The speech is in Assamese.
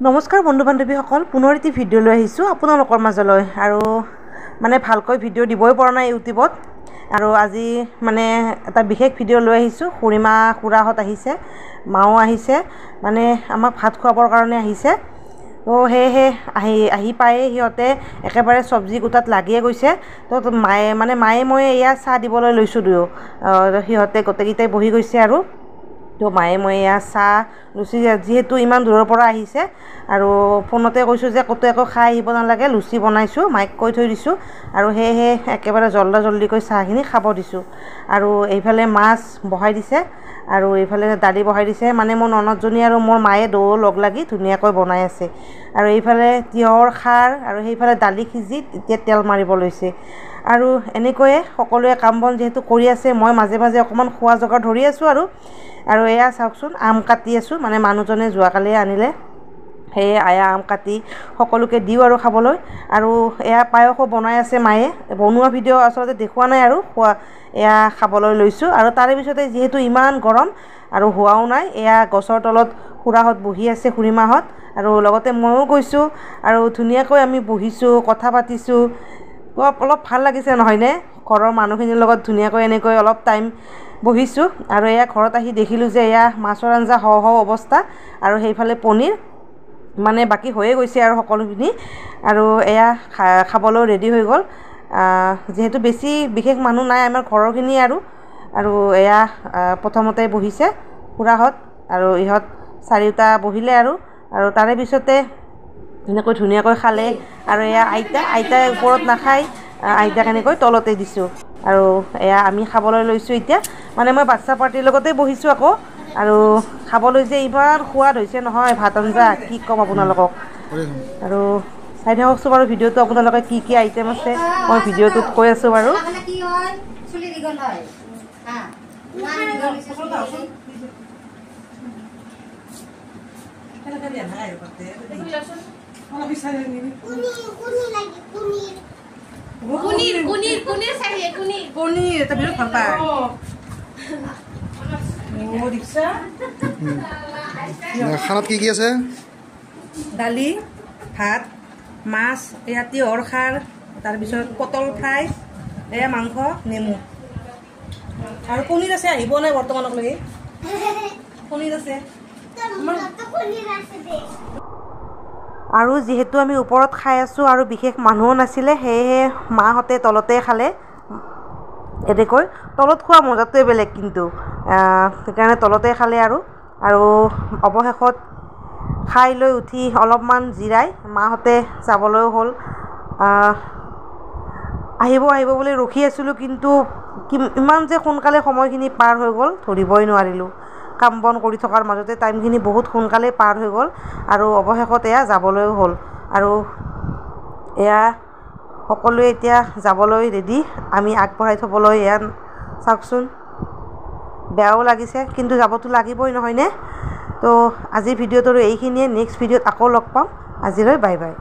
নমস্কাৰ বন্ধু বান্ধৱীসকল, পুনৰ এটি ভিডিঅ' লৈ আহিছোঁ আপোনালোকৰ মাজলৈ। আৰু মানে ভালকৈ ভিডিঅ' দিবই পৰা নাই ইউটিউবত, আৰু আজি মানে এটা বিশেষ ভিডিঅ' লৈ আহিছোঁ। খুৰীমা খুৰাহঁত আহিছে, মাও আহিছে, মানে আমাক ভাত খুৱাবৰ কাৰণে আহিছে। তো সেয়েহে আহি আহি পায়ে সিহঁতে একেবাৰে চব্জি কুটাত লাগিয়ে গৈছে। তো মায়ে মই এয়া চাহ দিবলৈ লৈছোঁ দুয়ো, সিহঁতে গোটেইকেইটাই বহি গৈছে। আৰু তো মায়ে মই এয়া চাহ লুচি, যিহেতু ইমান দূৰৰ পৰা আহিছে আৰু ফোনতে কৈছোঁ যে ক'তো একো খাই আহিব নালাগে, লুচি বনাইছোঁ, মাইক কৈ থৈ দিছোঁ। আৰু সেয়েহে একেবাৰে জল্দা জল্দিকৈ চাহখিনি খাব দিছোঁ। আৰু এইফালে মাছ বহাই দিছে আৰু এইফালে দালি বহাই দিছে, মানে মোৰ ননদজনী আৰু মোৰ মায়ে দুয়ো লগ লাগি ধুনীয়াকৈ বনাই আছে। আৰু এইফালে তিয়ঁহৰ খাৰ আৰু সেইফালে দালি সিজি এতিয়া তেল মাৰিব লৈছে। আৰু এনেকৈয়ে সকলোৱে কাম বন যিহেতু কৰি আছে, মই মাজে মাজে অকণমান খোৱা যোগাৰ ধৰি আছোঁ। আৰু আৰু এয়া চাওকচোন, আম কাটি আছোঁ, মানে মানুহজনে যোৱাকালিয়ে আনিলে, সেয়ে আয়া আম কাটি সকলোকে দিওঁ আৰু খাবলৈ। আৰু এয়া পায়সো বনাই আছে মায়ে, বনোৱা ভিডিঅ' আচলতে দেখুওৱা নাই। আৰু খোৱা এয়া খাবলৈ লৈছোঁ। আৰু তাৰে পিছতে যিহেতু ইমান গৰম আৰু হোৱাও নাই, এয়া গছৰ তলত খুৰাহঁত বহি আছে, খুৰীমাহঁত, আৰু লগতে ময়ো গৈছোঁ। আৰু ধুনীয়াকৈ আমি বহিছোঁ, কথা পাতিছোঁ, অলপ ভাল লাগিছে নহয়নে? ঘৰৰ মানুহখিনিৰ লগত ধুনীয়াকৈ এনেকৈ অলপ টাইম বহিছোঁ। আৰু এয়া ঘৰত আহি দেখিলোঁ যে এয়া মাছৰ আঞ্জা হওঁ হওঁ অৱস্থা, আৰু সেইফালে পনীৰ মানে বাকী হৈয়ে গৈছে আৰু সকলোখিনি। আৰু এয়া খাবলৈ ৰেডি হৈ গ'ল, যিহেতু বেছি বিশেষ মানুহ নাই আমাৰ ঘৰৰখিনি। আৰু আৰু এয়া প্ৰথমতে বহিছে খুৰাহঁত আৰু ইহঁত চাৰিওটা বহিলে। আৰু আৰু তাৰে পিছতে এনেকৈ ধুনীয়াকৈ খালে। আৰু এয়া আইতাই ওপৰত নাখায়, আইতাক এনেকৈ তলতে দিছোঁ। আৰু এয়া আমি খাবলৈ লৈছোঁ এতিয়া, মানে মই বাচ্ছা পাৰ্টিৰ লগতে বহিছোঁ আকৌ। আৰু খাবলৈ যে ইমান সোৱাদ হৈছে নহয় ভাত আঞ্জা, কি ক'ম আপোনালোকক। আৰু চাই থাককচোন বাৰু ভিডিঅ'টো, আপোনালোকে কি কি আইটেম আছে মই ভিডিঅ'টোত কৈ আছোঁ বাৰু। খানাত কি কি আছে? দালি, ভাত, মাছ, এয়া তিয়ঁহৰ খাৰ, তাৰপিছত পটল ফ্ৰাই, এয়া মাংস, নেমু আৰু পনীৰ আছে। আহিব নাই বৰ্তমানলৈকে, পনীৰ আছে। আৰু যিহেতু আমি ওপৰত খাই আছোঁ আৰু বিশেষ মানুহো নাছিলে, সেয়েহে মাহঁতে তলতে খালে। এনেকৈ তলত খোৱা মজাটোৱে বেলেগ কিন্তু, সেইকাৰণে তলতে খালে। আৰু আৰু অৱশেষত খাই লৈ উঠি অলপমান জিৰাই মাহঁতে যাবলৈও হ'ল। আহিব আহিব বুলি ৰখি আছিলোঁ, কিন্তু ইমান যে সোনকালে সময়খিনি পাৰ হৈ গ'ল ধৰিবই নোৱাৰিলোঁ। কাম বন কৰি থকাৰ মাজতে টাইমখিনি বহুত সোনকালে পাৰ হৈ গ'ল। আৰু অৱশেষত এয়া যাবলৈও হ'ল। আৰু এয়া সকলোৱে এতিয়া যাবলৈ ৰেডি, আমি আগবঢ়াই থ'বলৈ। এয়া চাওকচোন, বেয়াও লাগিছে কিন্তু যাবতো লাগিবই নহয়নে? তো আজিৰ ভিডিঅ'টো এইখিনিয়ে, নেক্সট ভিডিঅ'ত আকৌ লগ পাম। আজিলৈ বাই বাই।